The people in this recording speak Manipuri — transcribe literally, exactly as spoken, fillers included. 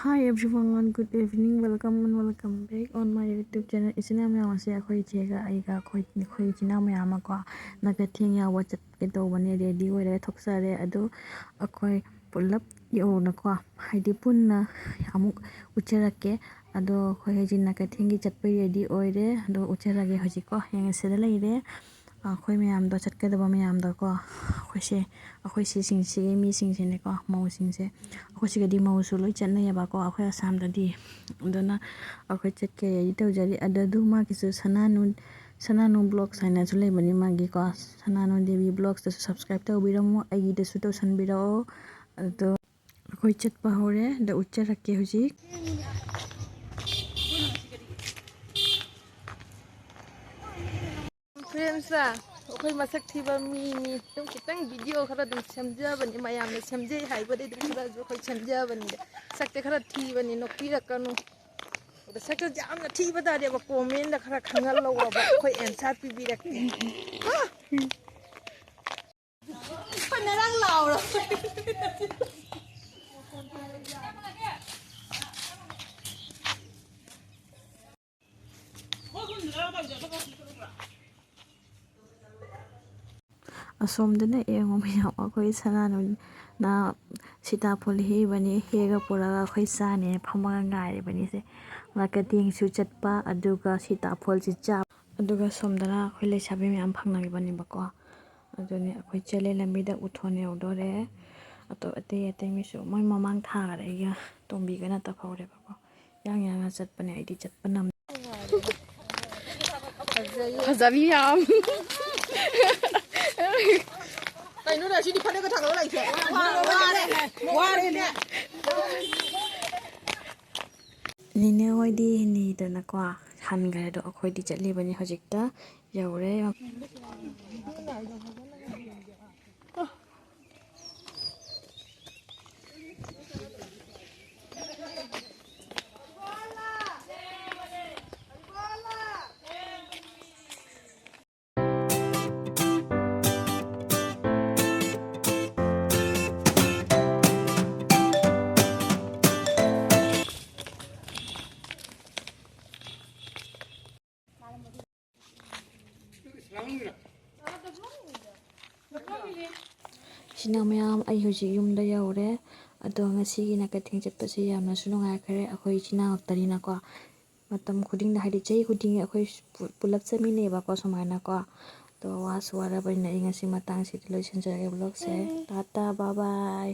Hi everyone, good evening, welcome and welcome back on my YouTube channel. ꯏꯆꯤꯟ ꯏꯅꯥꯎ ꯃꯌꯥꯝ ꯑꯁꯦ ꯑꯩꯈꯣꯏ ꯏꯆꯦꯒ ꯑꯩꯒ ꯑꯩꯈꯣꯏ ꯑꯩꯈꯣꯏ ꯏꯆꯤꯟ ꯏꯅꯥꯎ ꯃꯌꯥꯝ ꯑꯃꯀꯣ ꯅꯥꯀꯊꯦꯡ ꯌꯥꯎꯕ ꯆꯠꯀꯦ ꯇꯧꯕꯅꯦ, ꯔꯦꯗꯤ ꯑꯣꯏꯔꯦ, ꯊꯣꯛꯆꯔꯦ꯫ ꯑꯗꯣ ꯑꯩꯈꯣꯏ ꯄꯨꯂꯞ ꯌꯧꯅꯀꯣ, ꯍꯥꯏꯗꯤ ꯄꯨꯟꯅ ꯑꯃꯨꯛ ꯎꯠꯆꯔꯛꯀꯦ꯫ ꯑꯗꯣ ꯑꯩꯈꯣꯏ ꯍꯧꯖꯤꯛ ꯅꯥꯀꯊꯦꯡꯒꯤ ꯆꯠꯄꯩ ꯔꯦꯗꯤ ꯑꯣꯏꯔꯦ꯫ ꯑꯗꯣ ꯎꯠꯆꯔꯒꯦ ꯍꯧꯖꯤꯛꯀꯣ, ꯌꯦꯡꯉꯁꯤꯗ ꯂꯩꯔꯦ꯫ ꯑꯩꯈꯣꯏ ꯃꯌꯥꯝꯗꯣ, ꯆꯠꯀꯗꯕ ꯃꯌꯥꯝꯗꯣꯀꯣ, ꯑꯩꯈꯣꯏꯁꯦ, ꯑꯩꯈꯣꯏ ꯁꯤꯁꯤꯡꯁꯤꯒꯤ ꯃꯤꯁꯤꯡꯁꯤꯅꯦꯀꯣ, ꯃꯧꯁꯤꯡꯁꯦ꯫ ꯑꯩꯈꯣꯏ ꯁꯤꯒꯗꯤ ꯃꯧꯁꯨ ꯂꯣꯏ ꯆꯠꯅꯩꯌꯦꯕꯀꯣ ꯑꯩꯈꯣꯏ ꯑꯁꯥꯝꯗꯗꯤ꯫ ꯑꯗꯨꯅ ꯑꯩꯈꯣꯏ ꯆꯠꯀꯦ ꯔꯦꯗꯤ ꯇꯧꯖꯔꯤ꯫ ꯑꯗꯨ ꯑꯗꯨ ꯃꯥꯒꯤꯁꯨ ꯁꯅꯥꯅꯨ, ꯁꯅꯥꯅꯨ ꯕ꯭ꯂꯣꯛꯁ ꯍꯥꯏꯅꯁꯨ ꯂꯩꯕꯅꯤ ꯃꯥꯒꯤꯀꯣ꯫ ꯁꯅꯥꯅꯨ ꯗꯦꯕꯤ ꯕ꯭ꯂꯣꯛꯁꯇꯁꯨ ꯁꯕꯁꯀ꯭ꯔꯥꯏꯕ ꯇꯧꯕꯤꯔꯝꯃꯣ, ꯑꯩꯒꯤꯗꯁꯨ ꯇꯧꯁꯟꯕꯤꯔꯛꯑꯣ꯫ ꯑꯗꯣ ꯑꯩꯈꯣꯏ ꯆꯠꯄ ꯍꯧꯔꯦ꯫ ꯑꯗ ꯎꯠꯆꯔꯛꯀꯦ ꯍꯧꯖꯤꯛ꯫ ꯐ꯭ꯔꯦꯟꯁꯂ? ꯑꯩꯈꯣꯏ ꯃꯁꯛ ꯊꯤꯕ ꯃꯤꯅꯤ꯫ ꯑꯗꯨꯝ ꯈꯤꯇꯪ ꯚꯤꯗꯤꯑꯣ ꯈꯔ ꯑꯗꯨꯝ ꯁꯦꯝꯖꯕꯅꯤ, ꯃꯌꯥꯝꯅ ꯁꯦꯝꯖꯩ ꯍꯥꯏꯕꯗꯩ ꯑꯗꯨꯝ ꯈꯔꯁꯨ ꯑꯩꯈꯣꯏ ꯁꯦꯝꯖꯕꯅꯤꯗ꯫ ꯁꯛꯇꯤ ꯈꯔ ꯊꯤꯕꯅꯤ, ꯅꯣꯛꯄꯤꯔꯛꯀꯅꯨ꯫ ꯑꯗ ꯁꯛꯇ ꯌꯥꯝꯅ ꯊꯤꯕ ꯇꯥꯔꯦꯕ, ꯀꯣꯃꯦꯟꯗ ꯈꯔ ꯈꯪꯍꯜꯂꯧꯔꯕ, ꯑꯩꯈꯣꯏ ꯑꯦꯟꯁꯥꯔ ꯄꯤꯕꯤꯔꯛꯀꯦ꯫ ꯐꯅꯔꯪ ꯂꯥꯎꯔ꯫ ꯑꯁꯣꯝꯗꯅ ꯌꯦꯡꯉꯣ ꯃꯌꯥꯝ, ꯑꯩꯈꯣꯏ ꯁꯅꯥꯅꯨꯅ ꯁꯤꯇꯥꯐꯣꯜ ꯍꯦꯛꯏꯕꯅꯤ꯫ ꯍꯦꯛꯑꯒ ꯄꯨꯔꯒ ꯑꯩꯈꯣꯏ ꯆꯥꯅꯦꯅ ꯐꯝꯃꯒ ꯉꯥꯏꯔꯤꯕꯅꯤꯁꯦ꯫ ꯅꯥꯀꯊꯦꯡꯁꯨ ꯆꯠꯄ, ꯑꯗꯨꯒ ꯁꯤꯇꯥꯐꯣꯜꯁꯨ ꯆꯥꯕ꯫ ꯑꯗꯨꯒ ꯁꯣꯝꯗꯅ ꯑꯩꯈꯣꯏ ꯂꯩꯁꯥꯕꯤ ꯃꯌꯥꯝ ꯐꯪꯅꯔꯤꯕꯅꯦꯕꯀꯣ꯫ ꯑꯗꯨꯅꯤ ꯑꯩꯈꯣꯏ ꯆꯦꯜꯂꯦ ꯂꯝꯕꯤꯗ, ꯎꯊꯣꯟ ꯌꯧꯗꯣꯔꯦ꯫ ꯑꯇꯣꯞ ꯑꯇꯩ ꯑꯇꯩ ꯃꯤꯁꯨ ꯃꯣꯏ ꯃꯃꯥꯡ ꯊꯥꯈꯔꯦ, ꯑꯩꯒ ꯇꯣꯝꯕꯤꯒꯅ ꯇꯞꯍꯧꯔꯦꯕꯀꯣ꯫ ꯌꯥꯡ ꯌꯥꯡꯅ ꯆꯠꯄꯅꯦ, ꯑꯩꯗꯤ ꯆꯠꯄ ꯅꯝ-, ꯐꯖꯩꯌꯦ꯫ ꯐꯖꯕꯤ ꯌꯥꯝ꯫ ꯀꯩꯅꯣꯅꯦ, ꯁꯤꯗꯤ ꯐꯅꯦꯛꯀ ꯊꯥꯡꯒꯠꯂ ꯂꯩꯁꯦ꯫ ꯋꯥꯔꯦꯅꯦ꯫ ꯅꯦꯅꯦ ꯍꯣꯏꯗꯤ ꯅꯤꯗꯅꯀꯣ ꯍꯟꯈ꯭ꯔꯦ, ꯑꯗꯣ ꯑꯩꯈꯣꯏꯗꯤ ꯆꯠꯂꯤꯕꯅꯤ, ꯍꯧꯖꯤꯛꯇ ꯌꯧꯔꯦ꯫ ꯏꯆꯤꯟ ꯏꯅꯥꯎ ꯃꯌꯥꯝ, ꯑꯩ ꯍꯧꯖꯤꯛ ꯌꯨꯝꯗ ꯌꯧꯔꯦ꯫ ꯑꯗꯣ ꯉꯁꯤꯒꯤꯅ ꯀꯩꯊꯦꯜ ꯆꯠꯄꯁꯦ ꯌꯥꯝꯅꯁꯨ ꯅꯨꯡꯉꯥꯏꯈ꯭ꯔꯦ꯫ ꯑꯩꯈꯣꯏ ꯏꯆꯤꯟ ꯏꯅꯥꯎ ꯉꯥꯛꯇꯅꯤꯅꯀꯣ, ꯃꯇꯝ ꯈꯨꯗꯤꯡꯗ, ꯍꯥꯏꯗꯤ ꯆꯍꯤ ꯈꯨꯗꯤꯡꯒꯤ ꯑꯩꯈꯣꯏ ꯄꯨ- ꯄꯨꯂꯞ ꯆꯠꯃꯤꯟꯅꯩꯌꯦꯕꯀꯣ ꯁꯨꯃꯥꯏꯅꯀꯣ꯫ ꯑꯗꯣ ꯋꯥꯁꯨ ꯋꯥꯔꯕꯅꯤꯅ ꯑꯩ ꯉꯁꯤ ꯃꯇꯥꯡꯁꯤꯗ ꯂꯣꯏꯁꯤꯟꯖꯔꯒꯦ vlogꯁꯦ꯫ Tata, bye bye꯫